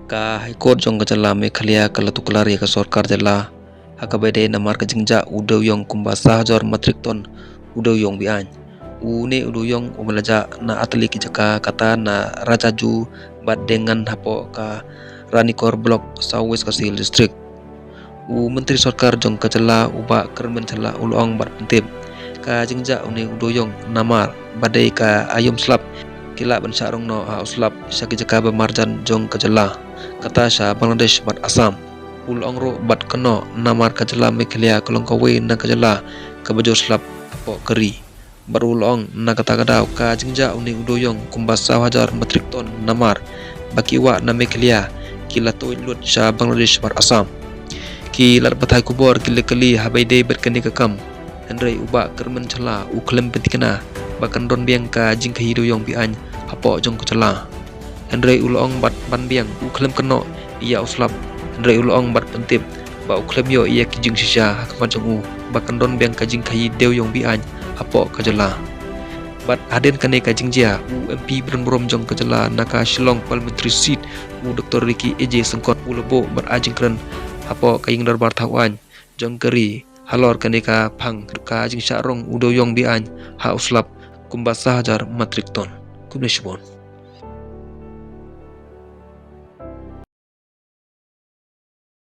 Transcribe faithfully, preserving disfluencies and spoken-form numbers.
Ka High Court jong ka jylla Meghalaya ka la tuklar ïa ka sorkar jylla ha kaba ïadei namar ka jingjah u dewïong kumba saw hajar metric ton u dewïong be-aiñ. Une u dewïong uba la jah na artylli ki jaka kata na Rajaju bad Dengan hapoh ka Ranikor Block, South West Khasi Hills District. U Myntri Sorkar jong ka jylla u Bah Kyrmen Shylla u la ong bad pyntip ka jingjah une u dewïong namar ba dei ka aïom slap ki lah ban shah rong noh ha u slap sha ki jaka ba marjan jong ka jylla, kata sha Bangladesh bad Assam. U la ong ruh bad kynnoh namar ka jylla Meghalaya ka long kawei na ka jylla kaba jur slap hapoh ka ri. Bad u la ong na kata ka daw ka jingjah une u dewïong kumba saw hajar metric ton namar ba ki wah na Meghalaya ki la tuid lut sha Bangladesh bad Assam. Ki lad pathai khubor ki la kylli haba ïadei bad kane ka kam, hynrei u Bah Kyrmen Shylla u khlem pynthikna ba kan don biang ka jingkhaïi dewïong be-aiñ hapoh jong ka jylla. Hynrei u la ong bad ban biang u khlem kynnoh ïa u slap, hynrei u la ong bad pyntip ba u khlem ïoh ïa ki jingshisha ha khmat jong u ba kan don biang ka jingkhaïi dewïong be-aiñ hapoh ka jylla. Bad hadien kane ka jingjia, u M P ba don burom jong ka jylla na ka Shillong Parliamentary Seat, u Doktor Ricky A J Syngkon u la buh bad ai jingkren hapoh ka ïing dorbar thaw aiñ jong ka ri halor kane ka phang ka jingshah rong u dewïong be-aiñ ha u slap kumba saw hajar metric ton. Khublei shibun.